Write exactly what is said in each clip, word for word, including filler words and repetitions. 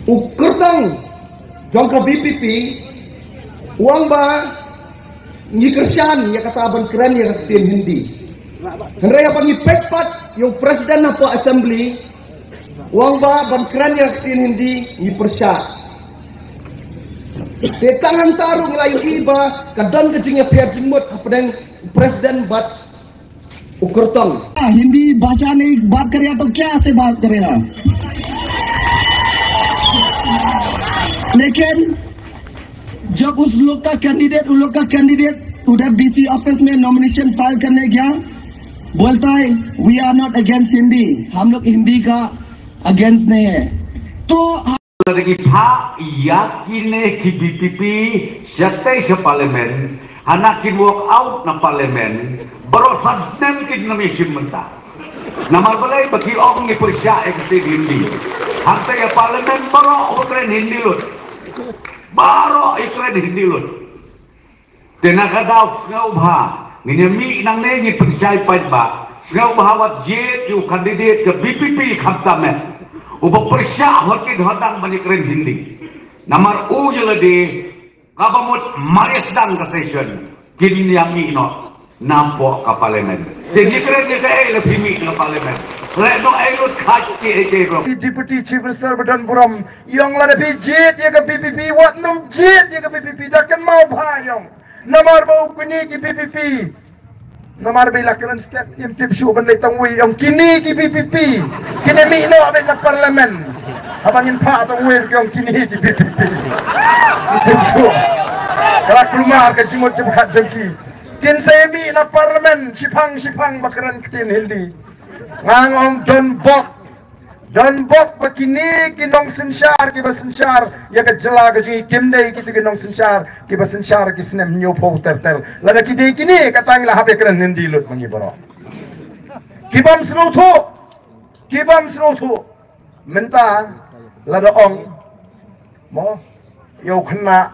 U kyrtong jong ka VPP u ong ba ngi kyrshan ïa kata ban kren ïa ka ktien Hindi. Hynrei haba ngi peit pat ïa u president hapoh assembly u ong ba ban kren ïa ka ktien Hindi ngi pyrshah. Te tang hangta ruh ngi la ïohi ba ka don ka jingïapher jingmut hapdeng u president bad u kyrtong. हिंदी भाषा नहीं बात करेगा तो क्या से बात करेगा? लेकिन जब उस लोग का कैंडिडेट, उन लोग का कैंडिडेट उधर डीसी ऑफिस में नॉमिनेशन फाइल करने गया, बोलता है, "We are not against हिंदी, हम लोग हिंदी का अगेंस्ट नहीं है।" तो Lada ki phah ïa kine ki VPP shatei sha parliament, hana kin walk out na parliament, baroh san snem kin nym ïashim mynta. Namar balei? Ba ki ong ngi pyrshah ïa ka ktien Hindi. Hangta ïa parliament baroh ba kren Hindi lut. Baroh i kren Hindi lut. Te na ka daw sngewbha ngin ïa mih nangne ngin pynshai paidbah. Sngewbha wat jied ïa u candidate ka VPP khamtam eh uba pyrshah hot kit hot dang ban ïa kren Hindi. Namar u ïa lade kaba mut mar ïa sdang ka session kin ïa mih noh napoh ka parliament. Te ngi kren ïa kaei la phi mih na parliament? Leh noh ei lut khat ki ei ki bro. Deputy Chief Minister ba don burom i ong lada phi jied ïa ka VPP wat nym jied ïa ka VPP, da kynmaw bha i ong. Namar ba u kine ki VPP, namar ba i la kren step im tip shuh ban leit tang wei i ong kine ki VPP kin ïa mih noh beit na parliament. Haba ngin phah tang wei ki ong kine ki VPP. Im tip shuh. Ka la kulmar ka jingmut jingpyrkhat jong ki. Kin sa ïa mih na parliament shiphang shiphang ba kren ktien Hindi. Nga ong don bok. Don bok ba kine ki nongsynshar kiba synshar ïa ka jylla ka jong ngi kim dei kito ki nongsynshar kiba synshar ki snem hynñiewphew ter ter. Lada ki dei kine kata ngi la hap ïa kren Hindi lut ma ngi baroh. Kibym sngewthuh, kibym sngewthuh. Mynta lada ong mo ïa u khynnah,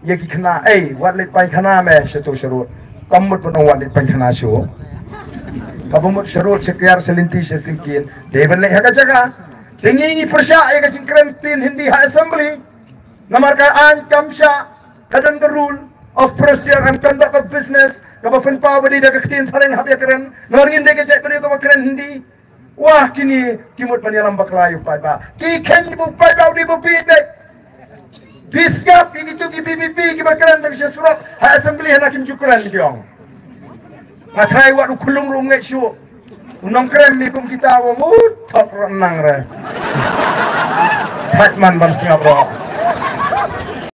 ïa ki khynnah, ei, wat leit paikhana me shato sharud. Kam mut ban ong wat leit paikhana shuh. Kaba mut sharud, sha kiar, sha lynti, sha singkien. Dei ban leit ha ka jaka. Te ngi ngi pyrshah ïa ka jingkren ktien Hindi ha assembly. Namar ka aiñ kam shah, ka don ka rule of procedure and conduct of business kaba pynpaw ba dei da ka ktien phareng hap ïa kren. Namar ngim dei ka jaitbynriew kaba kren Hindi. Wah, kine ki mut ban ïalam bakla ïa u paidbah. Ki kheiñ ba u paidbah u dei ba bieit beit. Phi sngap ïa kito ki VPP kiba kren tang sha surok ha assembly hana kim ju kren ki ong. Nga tharai wat u Khulum ruh um ngeit shuh. U Nongkrem mi kum kita u ong u thok ruh nang re. Thait man ban sngap ruh.